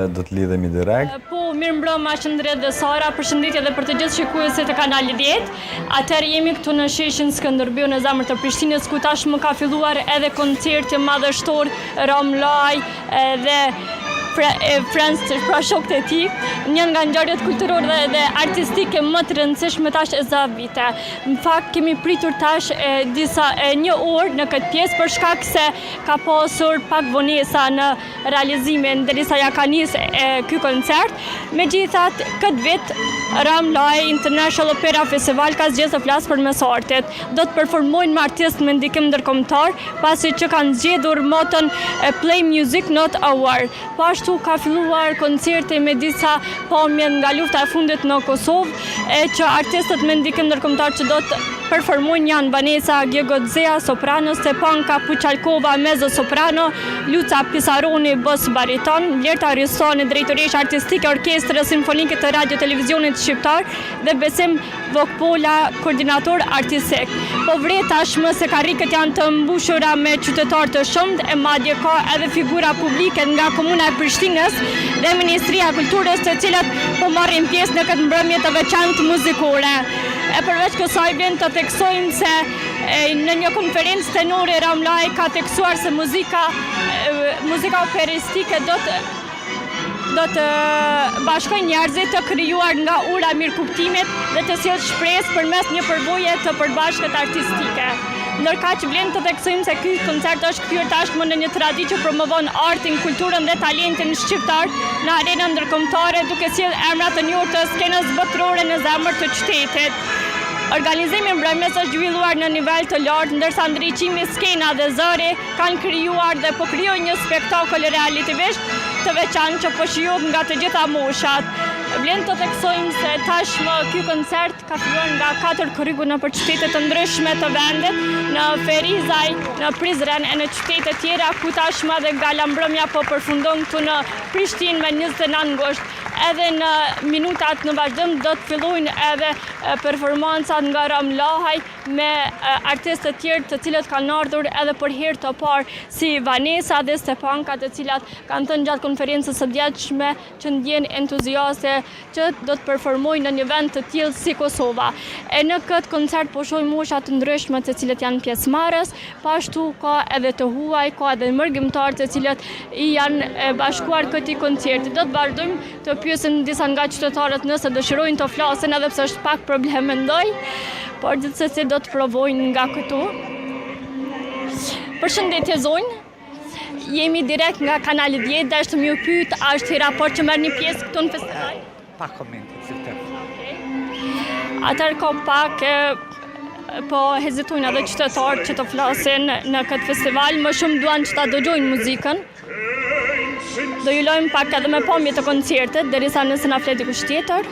Do të lidhemi direkt. Po, mirëmbrëma Qëndrit dhe Sara, përshëndetje edhe për të gjithë shikuesit e kanalit 10. Atëherë jemi këtu në sheshin Skënderbeu në zemër të Prishtinës, ku tashmë ka filluar edhe koncerti madhështor Ramë Lahaj dhe Friends, pra shokët e tij, një nga ngjarjet kulturore dhe artistike më të rëndësishme tash e sa vite. Në fakt kemi pritur tash e, disa e, një orë në këtë pjesë për shkak se ka pasur pak vonesa në realizimin derisa ja ka nis ky koncert. Megjithatë, këtë vit Ramë Lahaj International Opera Festival ka zgjedhur të flasë përmes artit. Do të performojnë me artistë me ndikim ndërkombëtar, pasi që kanë zgjedhur moton Play Music Not a War. Po ashtu ka filluar koncerti me disa pamje nga lufta e fundit në Kosovë, e që artistët me ndikim ndërkombëtar që do të performojnë janë Vanessa Gjegotzea, soprano, Stepanka Puçalkova, mezzo soprano, Luca Pisaroni, bas bariton, Blerta Ristani, drejtoresha artistike e Orkestrës Simfonike të Radio Televizionit Shqiptar dhe Besim Vokpola, koordinator artistik. Po vërej tashmë se karriket janë të mbushura me qytetarë të shumtë e madje ka edhe figura publike nga Komuna e Prishtinës dhe Ministria e Kulturës të cilët po marrin pjesë në këtë mbrëmje të veçantë muzikore. E përveç kësaj vlen të theksojmë se në një konferencë tenori Ramë Lahaj ka theksuar se muzika muzika operistike do të do të bashkojë njerëzit të krijuar nga ura e mirëkuptimit dhe të sjellë shpresë përmes një përvoje të përbashkët artistike. Ndërkaq vlen të theksojmë se ky koncert është kthyer tashmë në një traditë që promovon artin, kulturën dhe talentin shqiptar në arenën ndërkombëtare, duke sjellë emra të njohur të skenës botërore në zemër të qytetit. Organizimi i mbrëmjes është zhvilluar në nivel të lartë, ndërsa ndriçimi, skena dhe zëri kanë krijuar dhe po krijojnë një spektakël relativisht të veçantë që po shijohet nga të gjitha moshat. Vlen të theksojmë se tashmë ky koncert ka filluar nga 4 korriku nëpër qytete të ndryshme të vendit, në Ferizaj, në Prizren e në qytete tjera ku tashmë edhe gala mbrëmja po përfundon këtu në Prishtinë me 29 gusht. Edhe në minutat në vazhdim do të fillojnë edhe performancat nga Ramë Lahaj me artistë të tjerë të cilët kanë ardhur edhe për herë të parë si Vanessa dhe Stepanka të cilat kanë thënë gjatë konferencës së djeshme që ndjehen entuziaste që do të performojnë në një vend të tillë si Kosova. E në këtë koncert po shohim mosha të ndryshme të cilët janë pjesëmarrës, Po ashtu ka edhe të huaj, ka edhe mërgimtarë të cilët i janë bashkuar këtij koncerti. Do të vazhdojmë të pyesim disa nga qytetarët nëse dëshirojnë të flasin edhe pse është pak problem mendoj, por gjithsesi do të provojnë nga këtu. Përshëndetje zonjë. Jemi direkt nga kanali 10, deshtëm ju pyet, a është hera e parë që merrni pjesë këtu në festival? Pa komente, të lutem. Atëherë ka pak po hezitojnë edhe qytetarët që të flasin në këtë festival, më shumë duan që ta dëgjojnë muzikën. Do ju lojmë pak edhe me pamje të koncertit, derisa nëse na flet dikush tjetër.